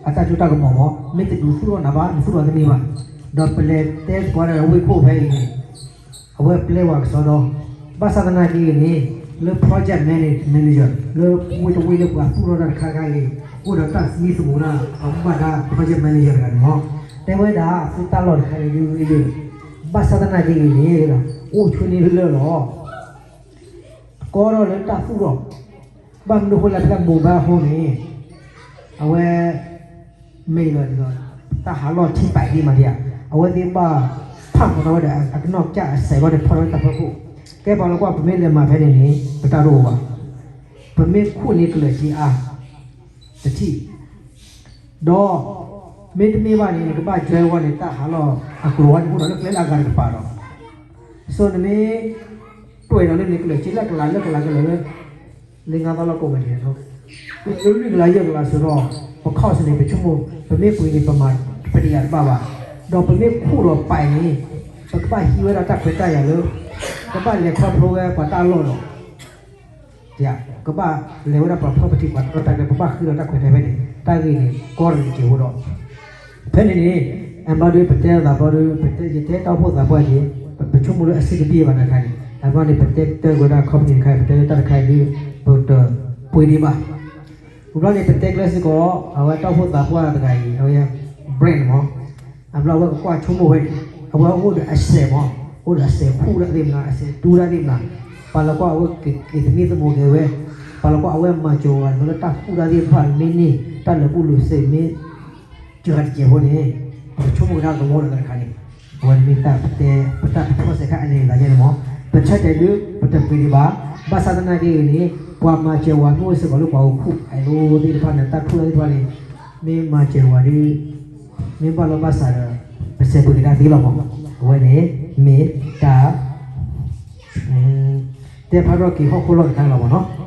အတၢ်စိတၢ်ကမီၤမး, မ့ၢ်တဒုးသူၣ်ထီၣ်နၤဘၣ် နသူၣ်ထီၣ်တန့ၢ်ဘၣ်. ဒီးပလဲၤတဲသကိးတၢ်ဒီးဝ့ၢ်ခိၣ်ဖဲအံၤန့ၣ် အဝဲပျဲဝဲကစီဒီ, ဘၣ်ဆၣ်သနာ်က့န့ၣ် လၢ project manager လၢဝ့ၢ်တဝ့ၢ်လၢပှၤသူၣ်ထီၣ်တၢ်တခါခါအံၤ အိၣ်ဒီးတၢ်သမံသမိးတၢ် ပှၤဘၣ်ဒါ project manager တဂၤန့ၣ်မး, တဲဝဲဒၣ်သုတၢ်လီၢ်တခါန့ၣ်ဒ်အံၤ, ဘၣ်ဆၣ်သနာ်က့န့ၣ် အိၣ်ဆူၣ်န့ၢ်လၢလီၤ ကီထီၣ်လၢတၢ်သူၣ်ထီၣ်, ဘၣ်မနုၤဃိလၢဖဲ mobile phone န့ၣ် အဝဲ မ့ၢ်လီၤ တၢ်ဟးလီၢ်ထံပာ်ဒံးမးဒံးဧါ, အဝဲသ့ၣ်ဘၣ်ဖးမီၤထီၣ်ဝဲဒီး အကနီၢ်ကစၢ်အစဲးဘီန့ၣ် ဖီၣ်ထီၣ်ဝဲတၢ်ဖီခိၣ်, ကဲပှၤလၢကွၢ် ပမ့ၢ်လဲၤမၤဖဲန့ၣ်န့ၣ် ပတၢ်တအိၣ်ဘၣ်, ပမ့ၢ်ခူၣ်န့ၢ်ကလၢာ်စ့အါ တထံၣ် ဒီး မ့တမ့ၢ်ဘၣ်န့ၣ် နကဘၣ် join ဝဲန့ၣ် တၢ်ဟးလီၢ်အကျိၤဝဲန့ၣ် အိၣ်ဒီးလၢကျဲလၢအဂၤတကပၤဒီး so နမ့ၢ် တွဲၣ်ဒီးလၢန့ၣ် ကလၢာ်စ့လၢကလးလၢကလးကလၢာ်လၢ လၢငါးသီလီၤကိးမံၤန့ၣ် လၢလွံၢ်ကလးယဲၢ်ကလးစ့ဒီး ပ cost န့ၣ် ပဆိကမိၣ် ပမ့ၢ်ပှ့ၤန့ၣ် ပမၤပတယၤတဘၣ်ဘၣ်, ဒီးပမ့ၢ်ခူၣ်လီၤပာ်အံၤန့ၣ် ပကဘၣ်ဟံးဝဲဒၣ်တၢ်ခွဲးတၢ်ယာ်လၢ ကဘၣ်လဲၤခီဖျိဝဲပှၤတၢ်လီၢ်ဒီး ကဘၣ်လဲၤဝဲဒၣ်ပှၤ property ပှၤတၢ်လီၢ်တၢ်ကျဲ ပဘၣ်ဃုဒီးတၢ်ခွဲးတၢ်ယာ်ဖဲန့ၣ် တၢ်ဂ့ၢ်န့ၣ် ကီတဂ့ၤကဲးဖိဒီး ဖဲန့ၣ်န့ၣ် အဘျီဒီး ပတဲသးဘျီဒီး ပတဲယတဲတၢ်အိၣ်ဖှိၣ်သးပှၢ်က့ၤ ပဆိကမိၣ်လၢအဆံးတဘ့ၣ်ဘၣ်တခါန့ၣ် အဘျီန့ၣ် ပတဲတၢ်ကွဲးဒၣ် company တခါ ပတဲတၢ်တခါအံၤဒီး ပတပှ့ၤဒံးဘၣ်. အဘျီန့ၣ် ပတဲကျဲစ့ၢ်ကီး အဝဲတၢ်အိၣ်ဖှိၣ်သးပှၢ်တဂၤအံၤ အဝဲ brand မး အဘျီအဝဲကကွၢ်ဆိကမိၣ်ဝဲန့ၣ် အဝဲအိၣ်ဒီးအစဲးမး အိၣ်ဒီးအစဲးခူၣ်တၢ်သ့ၣ်မနၤ အစဲးတူတၢ်သ့ၣ်မနၤ ပှၤလၢကွၢ်အဝဲက့ၤသမံသမိးက့ၤဝဲ ပှၤလၢကွၢ်အဝဲမၤစၢၤဝဲလၢတၢ်ခူၣ်တၢ်သ့ၣ်တဖၣ်မ့ၢ်န့ၢ် တၢ်လၢာ်ဘူၣ်လၢာ်စ့မ့ၢ် စှၤတစဲးဖိန့ၣ် ပကဆိကမိၣ်ကဒါသဝီဒီးတၢ်တခါန့ၣ် အဝဲန့ၣ်မ့ၢ်တၢ်ပတဲ ပတၢ်ပ process ခါအလဲၤသးယဲန့ၣ်မး ပဆၢတဲာ်ဒုး ပတပှ့ၤဒံးဘၣ် ဘၣ်ဆၣ်သနာ်က့ဂ့ၤန့ၣ် ပှၤမၤစၢၤဝဲမ့ၢ်အိၣ်စ့ၢ်ကီးလၢပှၤအိၣ်ခူၣ်အဲၣ်လိသ့ၣ်တဖၣ်န့ၣ် တၢ်ခူၣ်တၢ်သ့ၣ်တဖၣ်န့ၣ် မ့ၢ်မၤစၢၤဝဲဒီး မ့ၢ်ဘၣ်လီၢ်ဘၣ်စးဒီး ပစဲးပှ့ၤကဒါသ့လီၤမး အဝဲန့ၣ် မ့ၢ်တၢ် တဲဖးထီၣ်က့ၤဟီၣ်ခိၣ်လီၢ်တခါလီၤမးနီၤ